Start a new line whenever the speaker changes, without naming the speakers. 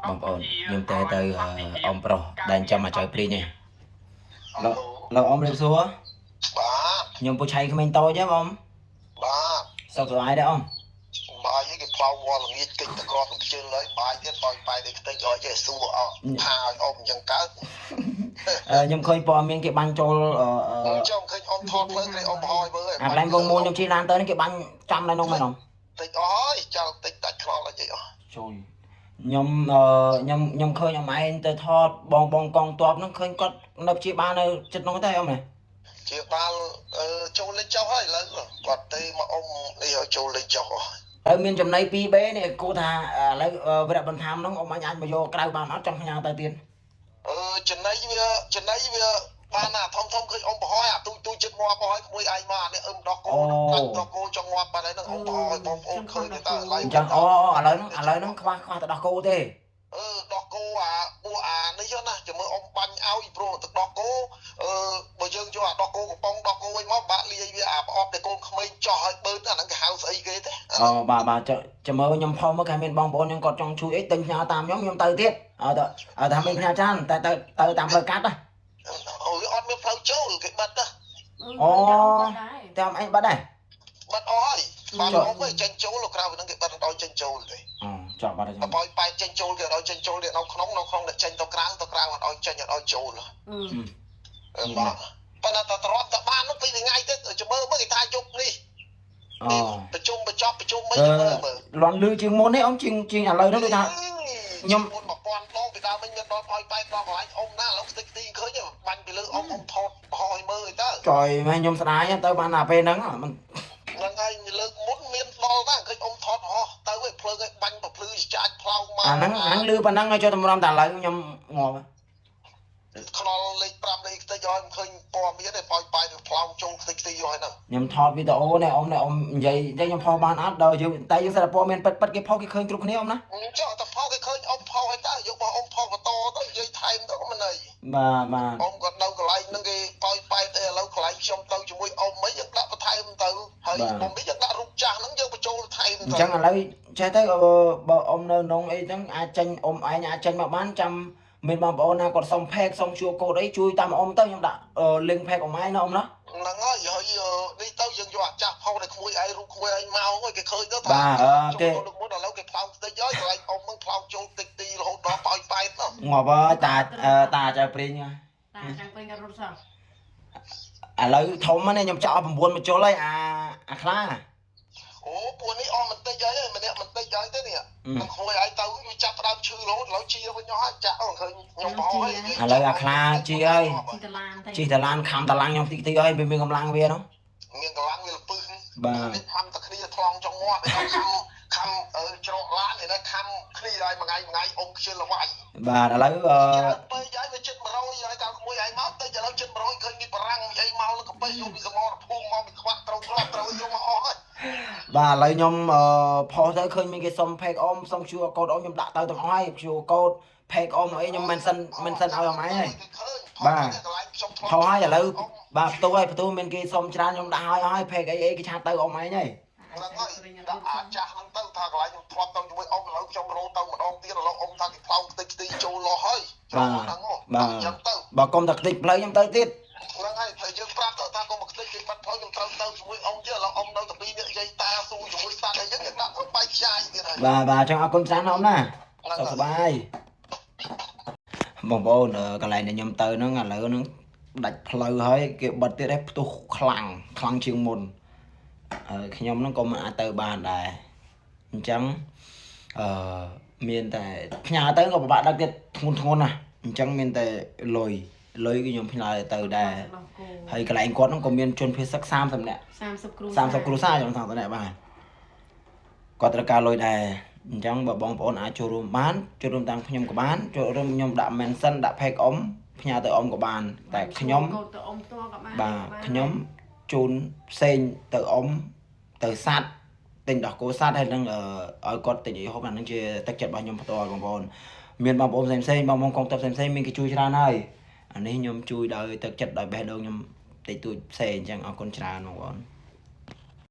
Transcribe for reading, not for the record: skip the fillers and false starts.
បងប្អូនខ្ញុំតែទៅអ៊ំប្រុសដែលចាំមកចៅព្រីងឯងលោកលោកអ៊ំរៀបសួរ
បាទ
ខ្ញុំពូឆៃក្មេងតូចហ៎បង
បាទ
សុខសប្បាយដែរអ៊ំ
បាយគេផ្លោវល់ល្ងាចកិច្ចតក្រប់ខ្ជិលហើយបាយទៀតបោយបាយទៅខ្ទេចឲ្យចេះសួរអត់ថាឲ្យអ៊ំអញ្ចឹងកើត
ខ្ញុំឃើញព័ត៌មានគេបាញ់ចូល
ចង់ឃើញអ៊ំថតផ្លូវគេអ៊ំហើយមើល
អាកន្លែងវងមូលខ្ញុំជិះឡានទៅនេះគេបាញ់ចាំនៅនោះមែនអ៊ំ
តិចអស់ហើយចាល់តិចដាច់ខ្នល់អីអស់
ចូលខ្ញុំអឺខ្ញុំខ្ញុំឃើញអ៊ំឯងទៅថតបងបងកងតបហ្នឹងឃើញគាត់នៅព្យាបាលនៅចិត្តនោះទេអ៊ំណា
ជាបាលចូលលេខចុះហើយឥឡូវគាត់ទេមកអ៊ំនេះឲ្យចូលលេខចុះអស់
ហើយមានចំណៃ 2B នេះគូថាឥឡូវវរៈបន្ថែមហ្នឹងអ៊ំអញអាចមកយកក្រៅបានអត់ចង់ផ្ញើទៅទៀត
អឺចំណៃវាចំណៃវាបានអាធំធំឃើញអ៊ំប្រហោយអាទូទូចិត្តងាប់អស់ហើយក្មួយឯងមកអានេះអឹមដោះគោដាច់ដោះគោចង់ងាប់បាត់ហើយនឹងអ៊ំប្រហោយបងប្អូនឃើញទៅតើឥឡូវ
អញ្ចឹងអូឥឡូវហ្នឹងឥឡូវហ្នឹងខ្វះខ្វះទៅដោះគោទេ
អឺដោះគោអាពួកអានេះណាចាំមើលអ៊ំបាញ់ឲ្យព្រោះទឹកដោះគោអឺបើយើងយកអាដោះគោកំប៉ុងដោះគោវិញមកបាក់លាយវាអាប្រអប់ដែលកូនក្មេងចោះឲ្យបឺតអាហ្នឹងគេហៅស្អីគេទេ
អូបាទបាទចាំមើលខ្ញុំផុសមកគេមានបងប្អូនខ្ញុំគាត់ចង់ជួយអីទិញផ្ញើតាមខ្ញុំខ្ញុំទៅទៀតឲ្យទៅឲ្យថាមានផ្ញើច្រើនតែទៅទៅតាមផ្លូវកាត់ណា
អូអត់មានផ្លូវចូលគេបិទណា
អូតាមអញបាត់ដែរ
បិទអស់ហើយបាទអ៊ំឯងចេញចូលក្រៅហ្នឹងគេបិទឲ្យចេញចូលទេ
អូចប់បាត់ហើយ
បើប៉ែកចេញចូលគេឲ្យចេញចូលនៅក្នុងនៅក្នុងចេញទៅក្រៅទៅក្រៅអត់ឲ្យចេញអត់ឲ្យចូលបាទប៉ុន្តែតទ្រាំតបាននោះពីថ្ងៃទៅចាំមើលមើលគេថាយប់នេះ
អូ
ប្រជុំបញ្ចប់ប្រជុំមិនចាំមើលមើល
លន់លឺជាងមុននេះអ៊ំជាងជាងឥឡូវហ្នឹងដូចថា
ខ្ញុំមុន1000ដងពីដើមវិញមានដល់ប៉យប៉ែតដល់កន្លែងអ៊ំណាឥឡូវខ្ទេចខ្ទីឃើញបាញ់ពីលើអ៊ំអ៊ំថតបោះឲ្យមើលទៅ
ចយម៉ែខ្ញុំស្ដាយទៅបានតែពេលហ្នឹងមិន
ហ្នឹងហើយលើកមុនមានដល់ណាឃើញអ៊ំថតហោះទៅឯភ្លើងឯបាញ់ប្រភ្លឺចាច់ផ្លោងមក
អាហ្នឹងអាហ្នឹងលឺប៉ុណ្ណឹងឲ្យចូលតម្រាំតែឥឡូវខ្ញុំងាប់
ខ្នល់លេខ5លេខខ្ទេចឲ្យមិនឃើញព័ត៌មានទេប៉យប៉ែតផ្លោងចូលខ្ទេចខ្ទីឲ្យហ្នឹង
ខ្ញុំថតវីដេអូនេះអ៊ំនេះអ៊ំនិយាយតែខ្ញុំផុសបានអត់ដល់យើងតែយើងសិតតែព័ត៌មានពិតពិតគេផុសគេឃើញគ្រប់គ្នាអ៊ំណា
ចុះតែផុសគេឃើញអ៊ំផុសឲ្យតើយករបស់អ៊ំផុសបន្តទៅនិយាយថែមទៅមិនអី
បាទបាទ
អ៊ំគាត់នៅកន្លែងហ្នឹងគេប៉ោយប៉ែតអីឥឡូវកន្លែងខ្ញុំទៅជាមួយអ៊ំអីយើងដាក់បន្ថែមទៅហើយអ៊ំនេះយើងដាក់រូបចាស់ហ្នឹងយើងបញ្ចូលថែម
អ
ទៅ
ញ្ចឹងឥឡូវចេះទៅបើអ៊ំនៅក្នុងអីហ្នឹងអាចចេញអ៊ំឯងអាចចេញមកបានចាំមានបងប្អូនណាគាត់សុំផេកសុំជួកូដអីជួយតាមអ៊ំទៅខ្ញុំដាក់លីងផេកអ៊ំឯងណាអ៊ំណា
ហ្នឹងហើយហើយនេះទៅយើងយកអាចាស់ផុសនៅក្មួយឯងរូបក្មួយឯងមកហើយគេឃើញទៅថា
បាទគេ
លើកមុនឥឡូវគេផ្លោងតិចហើយកន្លែងអ៊ំហ្នឹងផ្លោងចូលតិចទីរហូតដល់ប៉ោយប៉ែតនោះ
ងាប់ហើយតាតាចៅព្រីង
តាចាំងពេញក៏រត់សោះ
ឥឡូវធំហ្នឹងខ្ញុំចាក់អស់9មកជុលហើយអាអាខ្លា
អូពួកនេះអស់មិនតិចហើយម្នាក់មិនតិចហើយទេនេះនឹងក្មួយឯងទៅវាចាប់ដើមឈឺរហូតឥឡូវជាវិញអស់ហើយចាក់ឃើញខ្ញុំបោហើយ
ឥឡូវអាខ្លាជាហើយ
ជីតឡានទៅ
ជិះតឡានខំតឡាំងខ្ញុំតិចតិចហើយវាមានកម្លាំងវានោះ
មានកម្លាំងវាលពឹស
បាទ
នេះខំតែគ្នាថ្លង់ចង់ងាប់ឯងខំខំច្រកឡានឯនេះខំគ្នាហើយមួយថ្ងៃមួយថ្ងៃអ៊ំខ្ជិលល្វាយ
បាទឥឡូវអឺ
ច្រើនពេកហើយវាចិត្ត100ហើយកាលក្មួយឯងមកតិចឥឡូវចិត្ត100ឃើញមានបារាំងអីមកលើកាប៉េះយកពីសមរភូមិមកពីខ្វាក់ត្រូវគ្រាប់ត្រូវយកមកអស់ហើយ
បាទឥឡូវខ្ញុំអឺផុសទៅឃើញមានគេសុំផេកអ៊ំសុំ QR code អ៊ំខ្ញុំដាក់ទៅទាំងអស់ហើយ QR code ផេកអ៊ំអីខ្ញុំមិនសិនមិនសិនឲ្យអ៊ំឯងហើយ
ឃើញ
បាទ
កន្លែងខ្ញុំធ្លាប់
ផុសហើយឥឡូវបាទផ្ទុះហើយផ្ទុះមានគេសុំច្រើនខ្ញុំដាក់ឲ្យហើយផេកអីអីគេឆាតទៅអ៊ំឯងហើយ
ហ្នឹងហើយដាក់អាចាស់ហ្នឹងទៅថាកន្លែងខ្ញុំធ្លាប់ទៅជាមួយអ៊ំឥឡូវខ្ញុំរោទៅម្ដងទៀតឥឡូវអ៊ំថាគេផ្លោងខ្ទេចខ្ទីចូលលោះហើយ
បាទ
ហ្នឹងហ៎
បាទ
អញ្ចឹងទៅ
បើកុំតែខ្ទេចផ្លូវខ្ញុំទៅទៀត
ហ្នឹងហើយតែយើងប្រាប់ទៅថាកុំមកខ្ទេចគេបាត់ផ្លូវខ្ញុំត្រូវទៅជាមួយអ៊ំទៀតឥឡូវអ៊ំនៅតែពីរនាក់យាយតាស៊ូជាមួយសត្វអីចឹងគេដាក់ទៅបែកខ្ចាយទៀតហើយ
បាទបាទអញ្ចឹងអរគុណច្រើនណាស់អ៊ំណា
ហ្នឹង
សុខសប្បាយបងប្អូនកន្លែងដែលខ្ញុំទៅហ្នឹងឥឡូវហ្នឹងដាច់ផ្លូវហើយគេបិទទៀតហើយផ្ទុះខ្លាំងខ្លាំងជាងមុនហើយខ្ញុំហ្នឹងក៏មិនអាចទៅបានដែរអញ្ចឹងអឺមានតែផ្ញើទៅក៏ពិបាកដឹកទៀតធ្ងន់ធ្ងរណាស់អញ្ចឹងមានតែលុយលុយគឺខ្ញុំផ្ញើទៅដែរ
ដោះគោ
ហើយកន្លែងគាត់ហ្នឹងក៏មានជនភៀសសឹក30នាក់
30គ្រួ
30គ្រួសារខ្ញុំ30នាក់បាទគាត់ត្រូវការលុយដែរអញ្ចឹងបើបងប្អូនអាចចូលរួមបានចូលរួមតាមខ្ញុំក៏បានចូលរួមខ្ញុំដាក់ mention ដាក់ page អ៊ំផ្ញើទៅអ៊ំក៏បានតែខ្ញុំ
កូនទៅអ៊ំផ្ទាល់ក៏បាន
បាទខ្ញុំជូនផ្សេងទៅអ៊ំទៅសัตว์ទិញដោះគោសัตว์ហើយនឹងឲ្យគាត់ទិញអីហូបអានឹងជាទឹកចិត្តរបស់ខ្ញុំផ្ទាល់បងប្អូនមានបងប្អូនផ្សេងផ្សេងបងប្អូនកងទ័ពផ្សេងផ្សេងមានគេជួយច្រើនហើយអានេះខ្ញុំជួយដោយទឹកចិត្តដោយបេះដូងខ្ញុំតិចតួចផ្សេងអញ្ចឹងអរគុណច្រើនបងប្អូន។